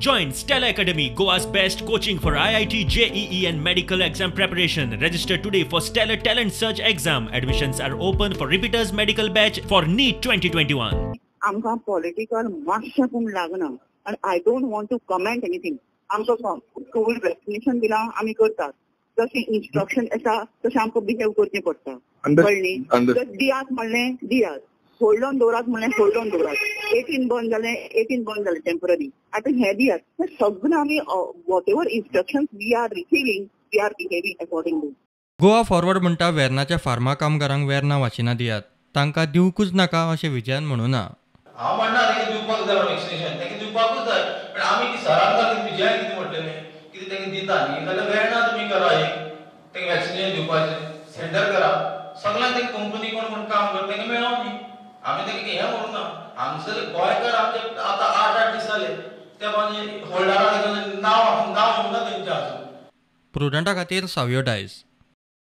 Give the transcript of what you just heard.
Join Stellar Academy, Goa's best coaching for IIT, JEE and medical exam preparation. Register today for Stellar Talent Search exam. Admissions are open for repeaters medical batch for NEET 2021. आमकां political मातशें पूण लागना आनी I don't want to comment anything. आमकां Covid vaccination दिलां, आमी करतात. जशें इन्स्ट्रक्शन आसा तशें आमकां बिहेव करचें पडटा, कळ्ळी? दियात म्हणलें दियात, होल्ड ऑन दवरात म्हणलें होल्ड ऑन दवरात, 18 बंद जालें, 18 बंद जालें टेम्पररी, आतां हें दियात. सगळें आमी whatever instruction we are receiving we are behaving accordingly. Goa Forward म्हणटा वेर्नाच्या फार्मा कामगारांक वेर्ना वाशिनां दियात, तांकां दिवकूच नाका अशें विजयान म्हणूं ना. हांव म्हणना तेंका दिवपाक जाय वॅक्सिनेशन, तेंका दिवपाकूच जाय, पण आमी सरान कितें विजयान कितें म्हटलेलें कितें तेंका दिता न्ही जाल्यार वेर्णा तुमी करा, एक तेंका वॅक्सिनेशन दिवपाचें सेंटर करा, सगळ्यांक तेंका कंपनी कोण कोण काम करता तेंका मेळों न्ही. आमी तेंका हें म्हणूं ना. हांगसर गोंयकार आमचे आतां 8-8 दीस जाले ते म्हणजे होल्डरा नांव नांव येवना तेंचें आजून. प्रुडंटा खातीर सावियो डायस.